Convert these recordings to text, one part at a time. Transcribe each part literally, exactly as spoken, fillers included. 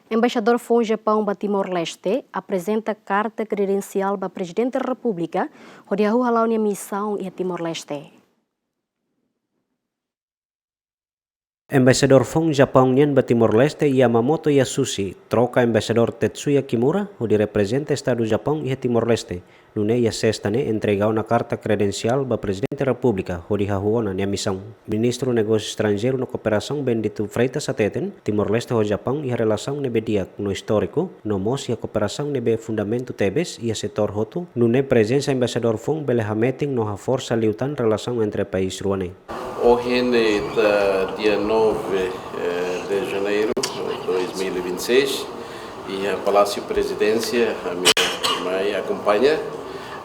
Embaixadór foun Japaun ba Timor-Leste aprezenta karta kredensiál ba Prezidente Repúblika hodi hahú hala'o nia misaun iha Timor-Leste. Embaixadór foun Japaun nian ba Timor-Leste, Yamamoto Yasushi, troka Embaixadór Tetsuya Kimura hodi reprezenta Estadu Japaun iha Timor-Leste. Nune'e iha Sesta ne'e entrega ona karta kredensiál ba Prezidente Repúblika hodi hahú ona nia misaun. Ministru Negósiu Estranjeiru no Kooperasaun Bendito Freitas hateten, Timor-Leste ho Japaun iha relasaun ne'ebé di'ak no istóriku, no mós iha kooperasaun ne'ebé fundamentu tebes iha setór hotu, nune'e prezensa embaixadór foun bele hametin no haforsa liután relasaun entre país rua ne'e. Ohin ne'e ita dia nove, eh, de Janeiro de dois mil e vinte e seis, iha Palásiu Prezidénsia, ami mai akompaña,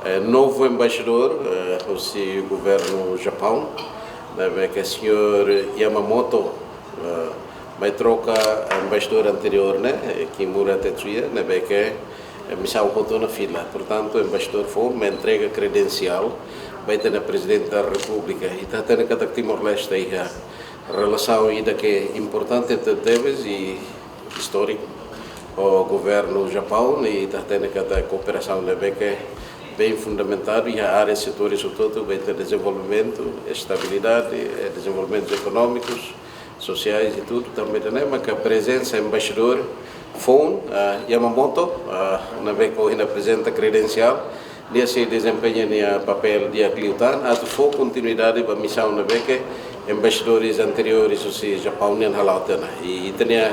eh, novu embaixadór, eh, husi governu Japaun, ne'ebé ke señór Yamamoto, eh, mai troka embaixadór anteriór ne'e, eh, Kimura Tetsuya, ne'ebé ke, eh, misaun hotu ona fila. Portantu, embaixadór foun mai entrega kredensiál ba ita-nia Prezidente da Repúblika. Ita hatene katak Timor-Leste iha relasaun ida ke importante tebes i istóriku ho governu Japaun, i ita hatene katak kooperasaun ne'ebé ke bem fundamentadu iha área setór hotu-hotu, ba ita dezenvolvimentu, estabilidade, eh, dezenvolvimentus ekonómikus, sosiais i tudu, tanba ida-ne'e maka prezensa embaixadór foun, ah, Yamamoto, ah, ne'ebé ke ohin aprezenta kredensiál, nia sei dezempeña nia papél di'ak liután, atu fó kontinuidade ba misaun ne'ebé ke embaixadores anteriores husi Japaun nian hala'o tiha ona. I ita-nia,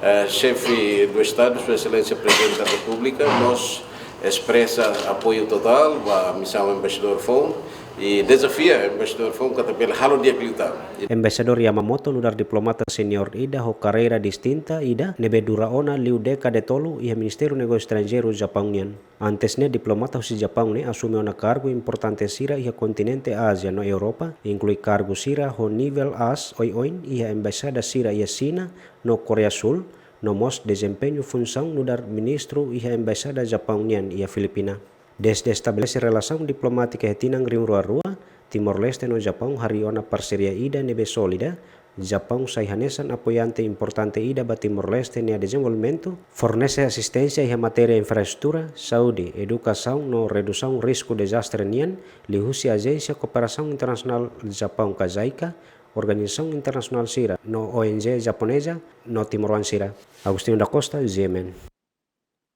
eh, Xefe do Estadu, Sua Exelénsia Prezidente da Repúblika, mós espresa apoiu totál ba misaun embaixadór foun, i dezafia embaixadór foun katak bele halo di'ak liután. Embaixadór Yamamoto nu'udar diplomata seniór ida ho karreira distinta ida ne'ebé dura ona liu dékada tolu iha Ministériu Negósiu Estranjeiru Japaun nian. Antes ne'e, diplomata husi Japaun ne'e asume ona kargu importante sira iha kontinente Ázia no Europa, inklui kargu sira ho nivel aas oioin iha embaixada sira iha Xina no Koreia Súl, no mós dezempeña funsaun nu'udar ministru iha embaixada Japaun nian iha Filipina. Dezde estabelese relasaun diplomátika iha tinan rihun rua rua, Timor-Leste no Japaun harii ona parseria ida ne'ebé sólida. Japaun sai hanesan apoiante importante ida ba Timor-Leste nia dezenvolvimentu, fornese asisténsia iha matéria infraestrutura, saúde, edukasaun no redusaun risku dezastre nian, liuhusi Ajénsia Kooperasaun Internasionál Japaun ka JICA, organizasaun internasionál sira no ONG japoneza no timoroan sira. Agostinho da Costa, G M N.